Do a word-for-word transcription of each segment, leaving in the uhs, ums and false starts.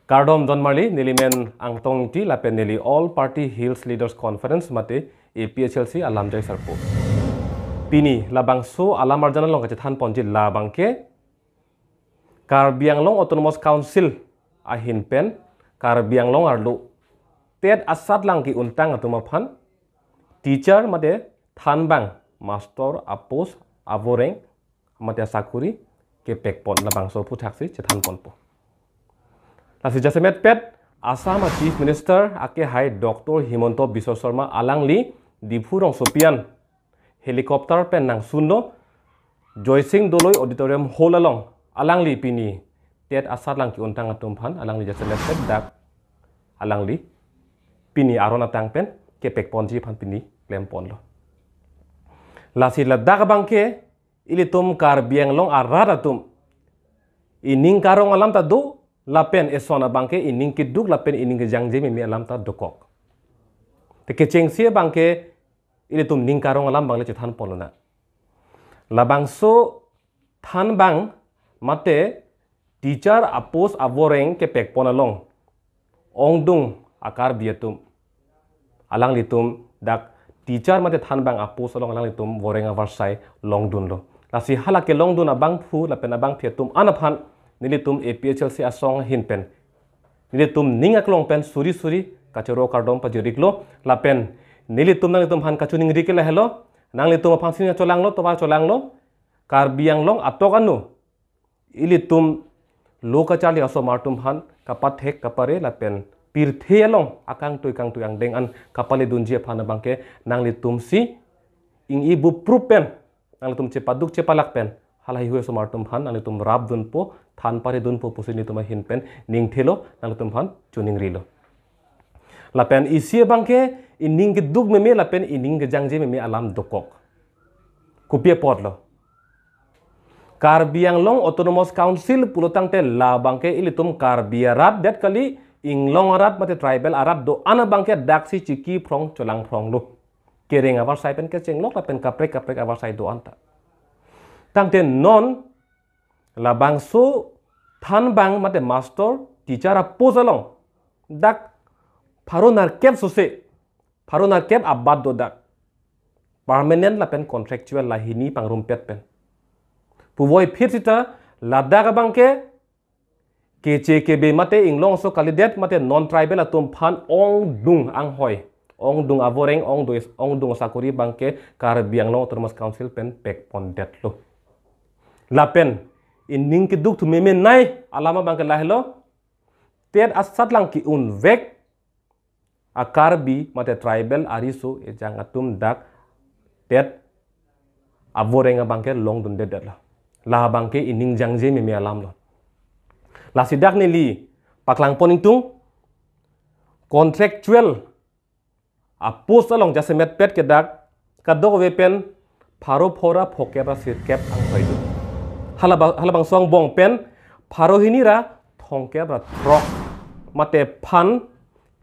Kardom donmarli, neli men Angtong Ingti lapen neli All Party Hills Leaders Conference mate A P H L C alamjai sarpo. Pini labangso alam arjan along kachethan ponji labangke Karbi Anglong Autonomous Council ahin pen Karbi Anglong arlo TET asatlang ke-untang atum aphan teacher mate thanbang, master apost avoreng mate asakuri kepekpon labangso aphuthaksi chethan ponpo. Lasi jasemetpet Assam a Chief Minister akehai Doctor Himanta Biswa Sarma alangli Diphu rongsopi an helicopter pen nangsunlo Joysing Doloi Auditorium Hall along. Alangli pini TET asatlang ke-untang atum aphan alangli jasemetpet dak alangli pini aron atang pen kepekponji aphan pini klemponlo. Lasi ladak abangke ilitum Karbi Anglong arat atum ining karong alam ta do, lapen eson abangke ining keduk lapen ining kejangje meme alam ta dokok. Te kechengsi abangke ilitum ning karong alam abang le chethan ponlonang. Labangso thanbang mate teacher apost avoreng kepekpon along ongdung a-Karbi atum, alanglitum dak teacher mate thanbang apost along alanglitum voreng avarsai longdunlo. Lasi hala kelongdun abangphu lapen abangphi atum an aphan nelitum A P H L C asong ahin pen nelitum ning aklong pen suri suri kachoro kardom pajiriklo, lapen nelitum nanglitum aphan kachiningri ke lahelo, nanglitum aphan si nangcholanglo, tovar cholanglo, Karbi Anglong atok anu ilitum lo kacharli asomar atum aphan kapathek kapare lapen pirthe along akangtui kangtui angdeng an kapaledunji aphan abangke nanglitum si ing-i buprup pen, nanglitum chepaduk chepalak pen hala heihui asomar atum aphan nanglitum rapdunpo, than paredunpo pusi nelitum ahin pen ningthelo, nanglitum aphan chiningrilo. Lapen isi abangke ining keduk meme lapen ining kejangje meme alam dokok. Kopi apotlo? Karbi Anglong Autonomous Council pulotangte labangke ilitum Karbi arat det kali, Inglong arat mate tribal arat do-an abangke daksi chiki phrong cholang phronglo. Kereng avarsai pen kechenglok lapen kaprek kaprek avarsai do-an ta. Tangte non labangso thanbang mate master teacher apost along dak pharo nerkep sose, pharo nerkep abat do dak. Permanent lapen contractual la hini pangrumpet pen. Puvoiphit sita ladak abangke keche kebe mate Inglong aso kalidet mate non tribal atum aphan ongdung anghoi, ongdung avoreng, ongdung, ongdung asakuri abangke Karbi Anglong Autonomous Council pen pekpondetlo. Lapen ining keduk thu meme nei alam abangke lahelo, TET asatlang ke-unvek a-Karbi mate tribal ariso ejang atum dak TET avoreng abangke longdundetlo. La abangke ining jangje meme alamlo. Lasi dak neli paklangpon ingtung, contractual apost along jasemetpet ke dak kadokave pen pharo phongra phokep ra sirkep anghoi do. Hala ba-, halabangso angbong pen pharo hini ra thomkep ra throk mate phan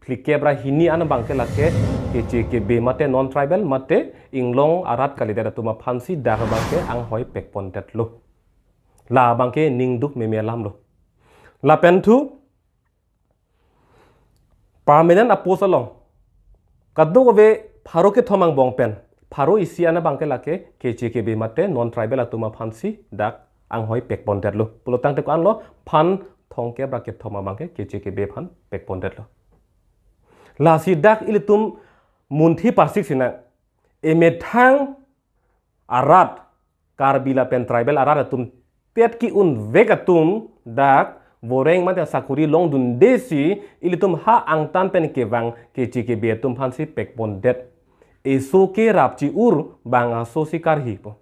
phlikep ra hini an abangke lake keche kebe mate non tribal mate Inglong arat kalidet atum aphansi dak abangke anghoi pekpondetlo. La abangke ningduk meme alamlo. Lapen thu permanent apost along kadokave pharo kethom angbong pen pharo isi an abangke lake keche kebe mate non tribal atum aphansi dak anghoi pekpondetlo. Pulotangte ko-anlo, phan thomkep ra kethom abangke keche kebe aphan pekpondetlo. Lasi dak ilitum munthi parsik sinang, emethang arat Karbi lapen tribal arat atum TET ke-unvek atum dak voreng mate sakuri longdundesi ilitum ha angtan pen kevang keche kebe atum aphansi pekpondet. Eso kerap chi-ur bang aso si karhipo.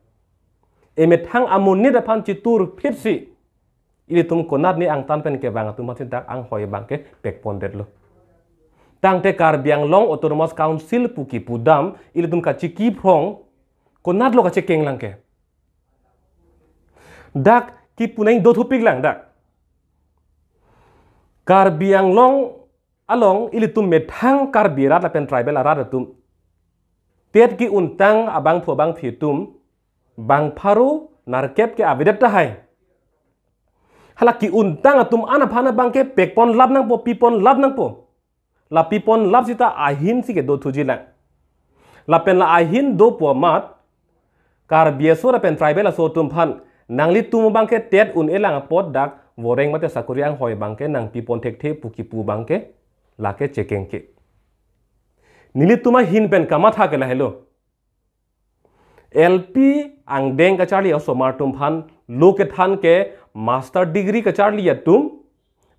Emethang amonit aphan chitur phitsi ilitum konatne angtan pen kevang atum aphansi dak anghoi abangke pekpondetlo. Tangte Karbi Anglong Autonomous Council pu kepudam ilitum kachiki phrong konatlo kachekeng lang ke? Dak kipu nangdothupik lang dak. Karbi Anglong along ilitum methang Karbi arat lapen tribal arat atum TET ke-untang abangphu abangphi atum bang pharo nerkep ke avedet tahai. Hala ke-untang atum an aphan abangke pekponlap nangpo, piponlap nangpo. La piponlap sita ahin si kedo thuji lang. Lapen la ahin dopo amat Karbi aso lapen tribal aso atum aphan, nanglitum abangke TET un-e lang apot dak voreng mate sakori anghoi abangke nangpipon thekthe pu kipu abangke lake chekeng ke. Nelitum ahin pen kamatha ke lahelo. L P angdeng kacharli osomar atum aphan lo kethan ke master degree kacharli atum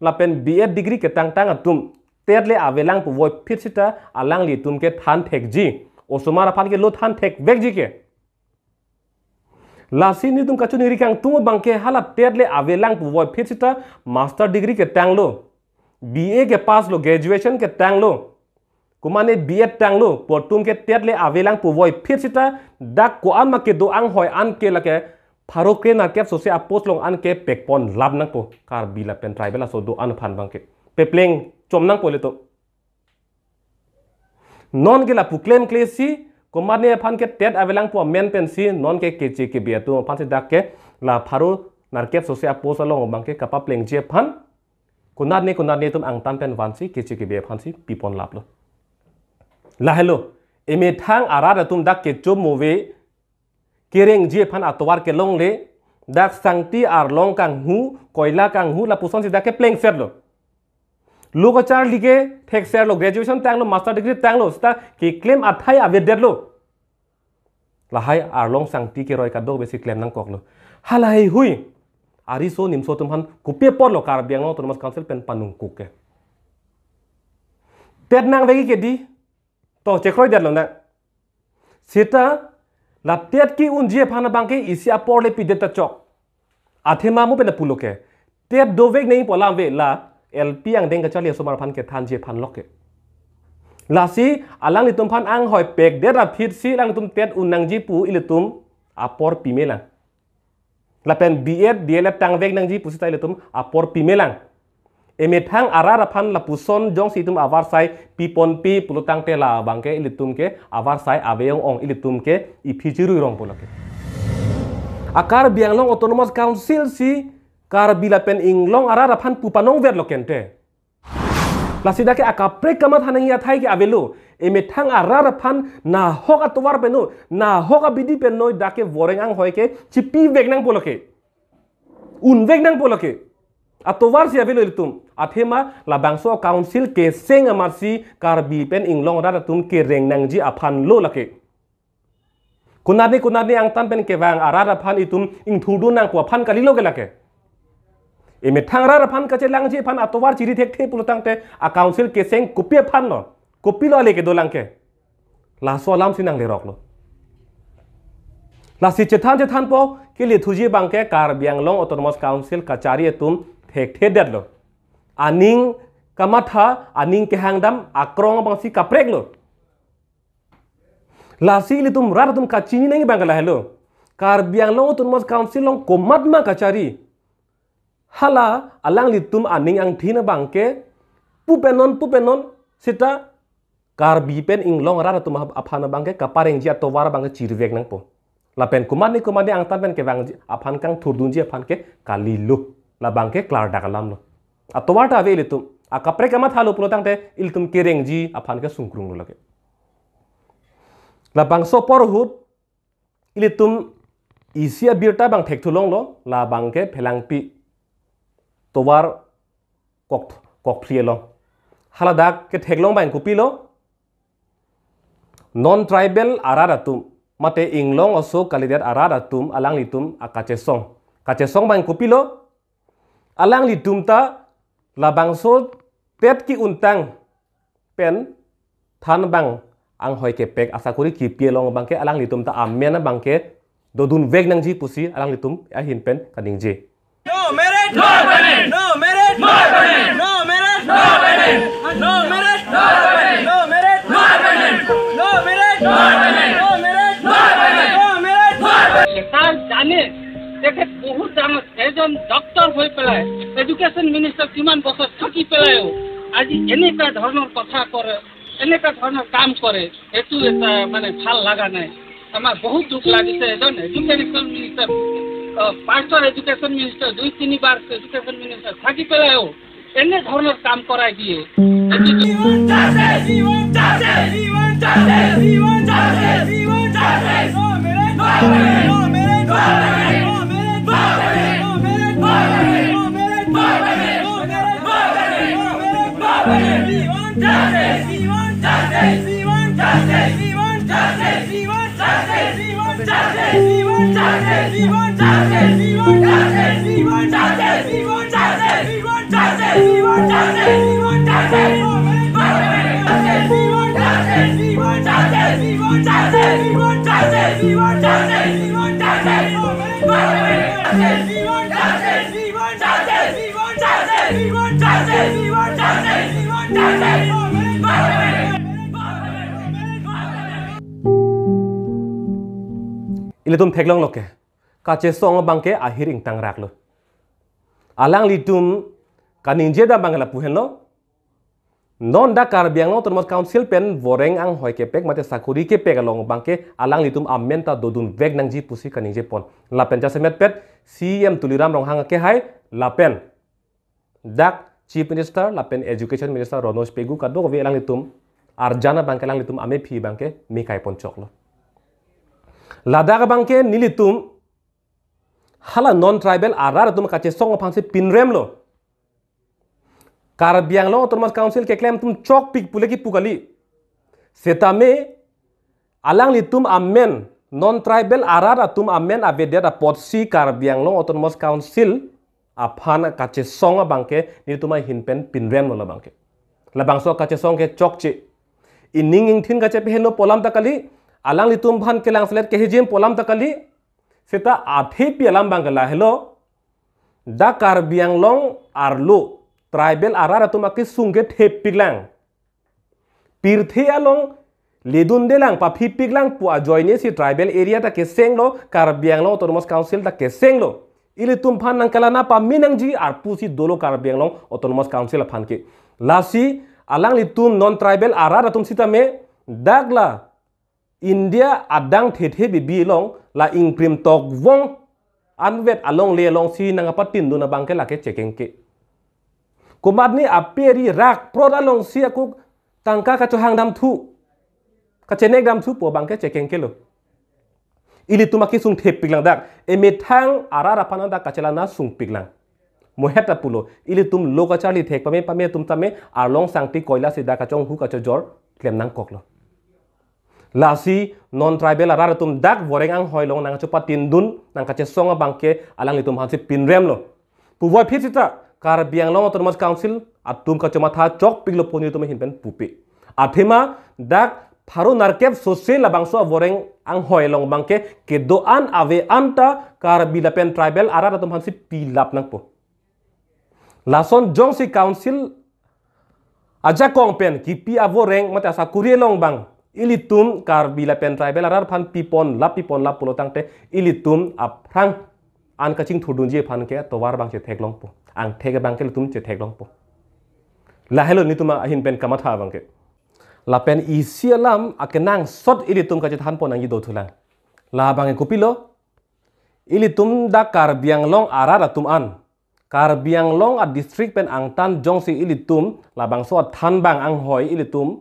lapen B Ed degree ketangtang atum TET le avelang puvoiphit sita alanglitum kethan thekji. Osomar aphan ke lo than thekvekji ke. Lasi nelitum kachiningri kangtung abangke hala TET le avelang puvoiphit sita master degree ketanglo, B A kepass lo, graduation ketanglo, komatne B Ed tanglo pu atum ke TET le avelang puvoiphit sita dak ko-an ma kedo anghoi an ke lake pharo kre-nerkep sose a-post along an ke pekponlap nangpo Karbi lapen tribal aso do-an aphan abangke. Pepleng chom nangpo ilitum. Non ke lapu klemkle si, komatne aphan ke TET avelang pu amen pensi, non ke Keche Kebe atum aphan si dak ke la pharo nerkep sose a-post along abangke kapaplengji aphan, konatne konatne atum angtan pen vansi Keche Kebe aphan si piponlaplo. Lahelo, emethang arat atum dak kecho move kerengji aphan atovar kelongle, dak sangti arlong kanghu, koila kanghu, lapuson si dak keplengsetlo. Lo kacharli ke thekserlo, graduation tanglo, master degree tanglo, sita keklem athai avedetlo. Lahai arlong sangti keroi kadokave si klem nangkoklo. Halahei hui ariso nimso atum aphan kopi apotlo Karbi Anglong Autonomous Council pen panungkuk ke? TET nangvekji ke dei, to chekroidetlo nang. Sita la TET ke-unji aphan abangke isi apor le pidet ta chok. Athema mo pen pulo ke, TET dovek nangji pu alam ave, la L P angdeng kacharli osomar aphan kethanji aphan lok ke. Lasi alanglitum aphan anghoi pekdet aphi si alanglitum TET un nangji pu ilitum apor pimelang. Lapen B Ed, D El Ed tangvek nangji pu sita ilitum apor pimelang. Emethang arat aphan lapuson jongsi itum avarsai piponpe pulo tangte la abangke ilitum ke avarsai ave ong-ong, ilitum ke iphi chirui rong pulo ke. A Karbi Anglong Autonomous Council si Karbi lapen Inglong arat aphan pu panongvetlo kente. Lasi dak ke akaprek kamatha nangji athai ke avelo. Emethang arat aphan nahok atovar pen-o, nahok abidi pen noi dak ke voreng anghoi ke chipivek nang pulo ke. Unvek nang pulo ke. Atovar si avelo ilitum. Athema labangso council keseng amat si Karbi pen Inglong arat atum kereng nangji aphan lo lake. Konatne konatne angtan pen kevang arat aphan itum ingthurdun nang pu aphan kalilo ke lake. Emethang arat aphan kachelangji aphan atovar chiri thekthe pulo tangte a council keseng kopi aphan lo, kopilo ale kedolang ke? Laso alam si nangleroklo. Lasi chethan chethanpo kele thuji abangke Karbi Anglong Autonomous Council kachari atum thekthedetlo. Aning kamatha, aning kehangdam akrong abang si kapreklo. Lasi ilitum rat atum kachini nangji abang ke lahelo. Karbi Anglong Autonomous Council along komat ma kachari? Hala alanglitum aning angthin abangke pupenon pupenon sita Karbi pen Inglong rat atum ap-, aphan abangke kaparengji atovar abangke chirivek nangpo. Lapen komatne komatne angtan pen kevangji aphan kangthurdunji aphan ke kalilo. Labangke klardak alamlo. Atovar ta ave ilitum. Akaprek kamatha lo pulo tangte ilitum kerengji aphan ke sungkrunglo lake. Labangso apor ahut ilitum isi abirta abang thekthulonglo, labangke Phelangpi tovar kok, kokphli along. Haladak ketheklong abang kopilo? Non tribal arat atum mate Inglong aso kalidet arat atum alanglitum akachesong. Kachesong abang kopilo? Alanglitum ta labangso TET ke-untang pen thanbang anghoi kepek asakori kipi along abangke alanglitum ta amen abangke dodunvek nangji pusi alanglitum ahin pen kaningje. No merit. No payment. No merit. No payment. No merit. No payment. No merit. No payment. No merit. No payment. No merit. No payment. No merit. No payment. No merit. No payment. Sir জানে, তেখেত বহুত ডাঙৰ এজন ডক্টৰ হৈ পেলাই education minister কিমান বছৰ থাকি পেলাইও আজি এনেকুৱা ধৰণৰ কথা কৰে, এনেকুৱা ধৰণৰ কাম কৰে, এইটো এটা মানে ভাল লগা নাই। আমাৰ বহুত দুখ লাগিছে, এজন education minister pastor education minister, দুই তিনিবাৰ এডুকেশ্যন মিনিষ্টাৰ থাকি পেলাইও এনে ধৰণৰ কাম কৰাই দিয়ে। Ilitum theklonglo ke, kachesong abangke ahir ingtang raklo. Alanglitum kaningje dam abangke lapu henlo. Non dak Karbi Anglong Autonomous Council pen voreng anghoi kepek mate sakori kepek along abangke alanglitum amen ta dodun vek nangji pusi kaningje pon. Lapen jasemet pet C E M Tuliram Ronghang ke hai lapen dak Chief Minister lapen Education Minister Ranoj Pegu kadokave alanglitum arjan abangke alanglitum amephi abangke mekai pon choklo. Ladak abangke nelitum hala non tribal arat atum kachesong aphansi pinremlo. Karbi Anglong Autonomous Council keklem atum chokpik pule kipu kali. Setame alanglitum amen, non tribal arat atum amen avedet apotsi Karbi Anglong Autonomous Council aphan kachesong abangke nelitum ahin pen pinremlo labangke. Labangso kachesong ke chokche. Ining ingthin kachepeheno pu alam ta kali, alanglitum aphan kelangselet kehijim pu alam ta kali, seta athepi alam abangke lahelo, dak Karbi Anglong arlo tribal arat atum akesung kethepiklang. Pirthe along ledundelang, paphipiklang pu ajoine si tribal area ta kesenglo, Karbi Anglong Autonomous Council ta kesenglo. Ilitum aphan nangkelana pame nangji arpu si dolo Karbi Anglong Autonomous Council aphan ke. Lasi alanglitum non tribal arat atum sitame dak la India adang thethe bibi along la ingkrim tokvong anvet alongle alongsi nangkapatindun abangke lake chekengke. Komatne ape ari rak prot alongsi ako tangka kachohang damthu, kachenek damthu pu abangke chekengkelo. Ilitum akesung thepiklang dak, emethang arat aphan dak kachelana sungpiklang. Mohet ta pulo, ilitum lo kacharli thek pame pame atum tame arlong sangti koila sida kachonghu kachojor klem nangkoklo. Lasi non tribal arat atum dak voreng anghoi along nangchopatindun nangkachesong abangke alanglitum aphansi pinremlo. Puvoiphit sita Karbi Anglong Autonomous Council atum kachomatha chokpiklo pu nelitum ahin pen pupe. Athema dak pharo nerkep sose labangso avoreng anghoi along abangke kedo-an ave-an ta Karbi lapen tribal arat atum aphansi pilap nangpo. Lason jongsi council ajakong pen kipi avoreng mate asakori along abang ilitum Karbi lapen tribal arat aphan pipon lap pipon lap pulo tangte ilitum aphrang an kachingthurdunji aphan ke tovar abang chetheklongpo. Angthek abangke ilitum chetheklongpo. Lahelo nelitum ahin pen kamatha abangke. Lapen isi alam akenangsot ilitum kachethanpon nangji dothulang. Labangke kopilo? Ilitum dak Karbi Anglong arat atum an Karbi Anglong adistrict pen angtan jongsi ilitum labangso athanbang anghoi ilitum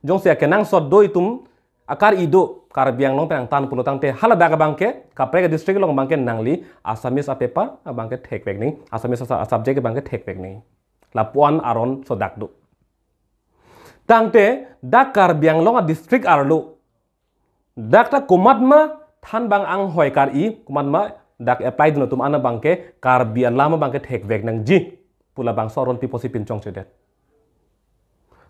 jongsi akenangsot do itum akar-i do Karbi Anglong pen angtan pulo tangte haladak abangke kaprek adistrict along abangke nangli Assamese apaper abangke thekvek nangji, Assamese asa-, subject abangke thekvek nangji. Lapu-an aron sodak do. Tangte dak Karbi Anglong adistrict arlo dak ta komatma thanbang anghoi kar-i, komatma dak apply dun atum an abangke Karbi alam abangke thekvek nangji pu labangso aron pi apotsi pinchongchedet.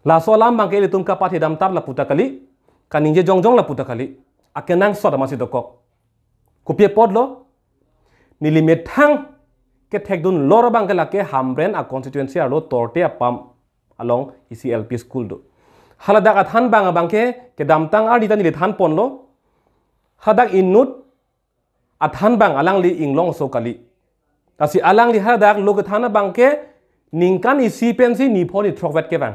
Laso alam abangke ilitum kapathe damtar lapu ta kali, kaningje jongjong lapu ta kali. Akenangsot amatsi dokok. Kopi apotlo? Neli methang kethekdun lor abangke lake Hamren a constituency arlo Torte apam along isi L P school do. Haladak athanbang abangke kedamtang arni ta neli thanponlo. Hadak inut athanbang alangli Inglongso kali. Lasi alangli haladak lo kethan abangke ningkan isi pensi nipho nithrok vet kevang.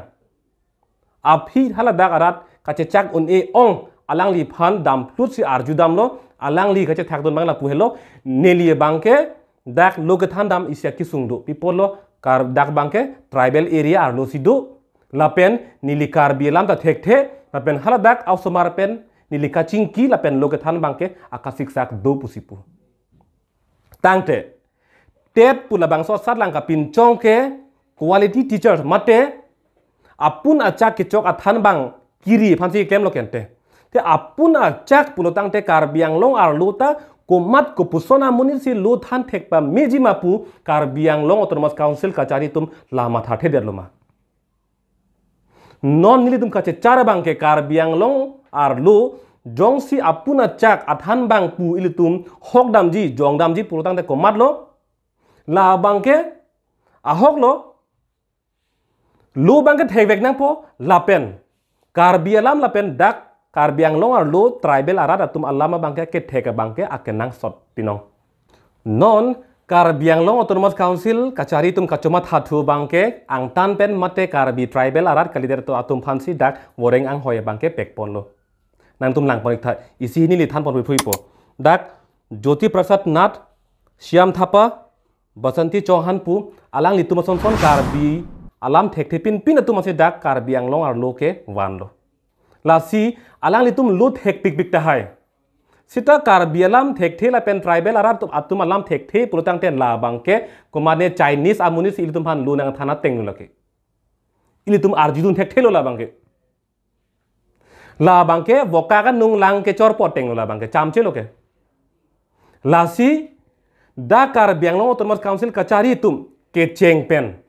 Aphi haladak arat kachechak un-e ong alangliphan damplutsi arju damlo, Alangli kachethakdun abang lapu helo, neli abangke dak lo kethandam isi akesung do. Pi apotlo, kar dak abangke tribal area arlo si do. Lapen neli Karbi alam ta thekthe, lapen haladak a-osomar pen neli kachingki lapen lo kethan abangke akasiksak do pusi pu. Tangte, TET pu labangso asatlang kapinchong ke quality teachers mate apun achak kechok athan abang kiri aphansi klemlo kente. Te apun achak pulo tangte Karbi Anglong arlo ta komat kopuson amonit si lo than thek pameji ma pu Karbi Anglong Autonomous Council kachari atum la mathathedetlo ma? Non nelitum kachechar abangke Karbi Anglong arlo jongsi apun achak athan abang pu ilitum hokdamji, jongdamji pulo tangte komatlo? La abangke ahoklo? Lo abangke thekvek nangpo, lapen Karbi alam lapen dak Karbi Anglong arlo tribal arat atum alam abangke kethek abangke akenangsot pinong. Non Karbi Anglong Autonomous Council kachari atum kachomathathu abangke angtan pen mate Karbi tribal arat kalidet atum aphansi dak Voreng Anghoi abangke pekponlo. Nangtum langpon ik tha, isi hini li thanpon phuiphui po. Dak Jyoti Prasad Nath, Shyam Thapa, Basanti Chauhan pu, alanglitum asonson Karbi alam thekthe pinpin atum ase dak Karbi Anglong arlo kevanlo. Lasi alanglitum lo thekpikpik tahai. Sita Karbi alam thekthe lapen tribal arat atum, atum alam thekthe pulo tangte la abangke komatne Chinese amonit si ilitum aphan lo nangthan atenglo lake. Ilitum arjudun thekthelo la abangke. La abangke vokak anung lang kechorpo atenglo la abangke, chamchelo ke. Lasi dak Karbi Anglong Autonomous Council kachari atum kecheng pen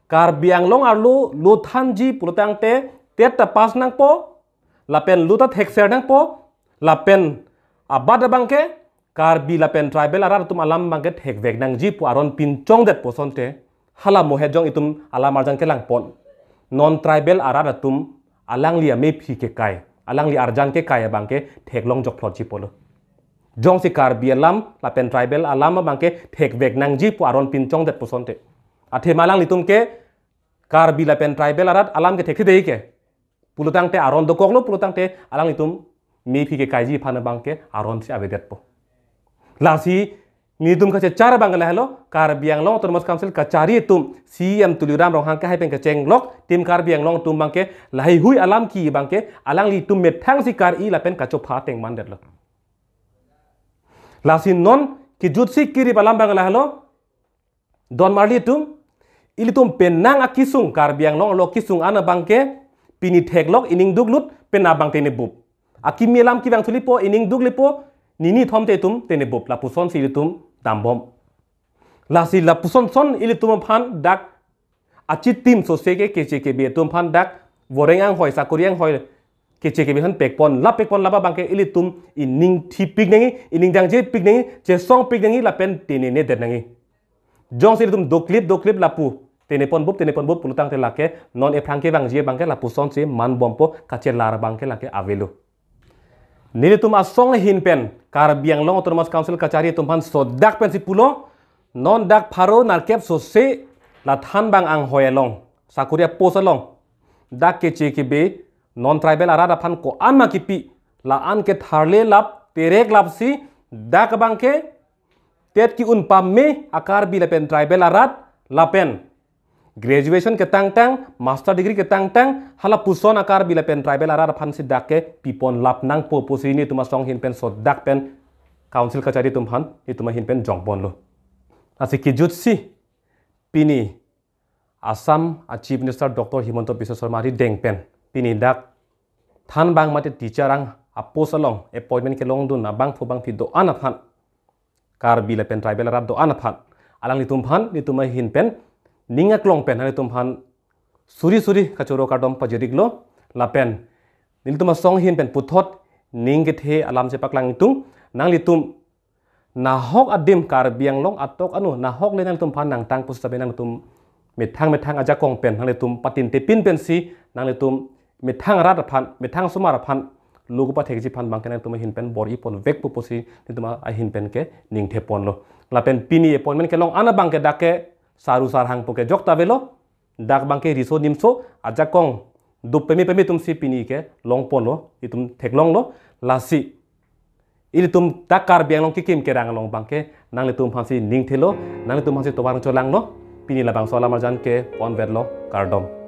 Karbi Anglong arlo lo thanji pulo tangte TET ta pass nangpo, lapen lo ta thekser nangpo, lapen abat abangke Karbi lapen tribal arat atum alam abangke thekvek nangji pu aron pinchongdetpo asonte, hala mohet jong itum alam arjan kelangpon. Non tribal arat atum alangli amephi kekai, alangli arjan kekai abangke theklong jokphlotji pulo. Jongsi Karbi alam lapen tribal alam abangke thekvek nangji pu aron pinchongdetpo asonte, athema alanglitum ke Karbi lapen tribal arat alam ke thekthe dei ke pulo tangte aron dokoklo pulo tangte alanglitum mephi kekaiji aphan abangke aron si avedetpo. Lasi nelitum kachechar abang lahelo, Karbi Anglong Autonomous Council kachari atum CEM Tuliram Ronghang kehai pen kechenglok Team Karbi Anglong atum abangke laheihui alam ki abangke alanglitum methang si kar-i lapen kachopha ateng mandetlo. Lasi non kejutsi kirip alam abang lahelo, don marli atum, ilitum penang akesung, Karbi Anglong arlo kesung an abangke pini theklok, ining duklut, penang abang tenebup. Akimi alam kevang sulipo, ining duklipo, nini thomte itum tenebup, lapuson si ilitum dambom. Lasi lapuson son ilitum aphan dak achitim sose ke keche kebe atum aphan dak Voreng Anghoi, sakori anghoi keche kebe aphan pekpon, la pekpon laba abangke ilitum ining thipik nangji, ining jangjepik nangji, chesongpik nangji, lapen tenene det nangji. Jongsi ilitum doklip doklip lapu teneponbup, teneponbup pulo tangte lake non ephrang kevangji abangke lapuson si manbompo, kachelar abangke lake avelo. Nelitum asong ahin pen Karbi Anglong Autonomous Council kachari atum aphan sodak pensi pulo, non dak pharo nerkep sose la thanbang anghoi along, sakori apost along dak keche kebe non tribal arat aphan ko-an ma kipi, la-an ke tharle lap, terek lap si dak abangke TET ke-un pame a-Karbi lapen tribal arat lapen graduation ketangtang, master degree ketangtang, halapuson a-Karbi lapen tribal arat aphan si dak ke pipon lap nangpo pusi nelitum asong ahin pen sodak pen council kachari atum aphan nelitum ahin pen jongponlo. Lasi kejutsi pini Assam a-Chief Minister Doctor Himanta Biswa Sarma rideng pen pini dak thanbang mate teacher ang apost along appointment kelongdun abangphu bangphi do-an aphan, Karbi lapen tribal arat do-an aphan, alanglitum aphan nelitum ahin pen ning aklong pen nanglitum aphan suri suri kachoro kardom pajiriklo. Lapen nelitum asong ahin pen puthot ning kethe alam chepaklangji atum, nanglitum nahok adim Karbi Anglong atok anu nahok le nanglitum aphan nangtang pusi tabe nanglitum methang methang ajakong pen nanglitum patinte pin pensi nanglitum methang arat aphan, methang osomar aphan lo kepathekji aphan abangke nanglitum ahin pen bor-i ponvekpo pusi nelitum ahin pen ke ning theponlo. Lapen pini appointment kelong an abangke dak ke saru sarhang pu ke jok ta avelo, dak abangke riso nimso ajakong dup peme peme atum si pini ke longponlo, itum theklonglo. Lasi Ilitum dak Karbi Anglong kekim kerang along abangke nanglitum aphansi ning thelo, nanglitum aphansi tovar cholanglo. Pini labangso alam arjan ke ponvetlo, kardom.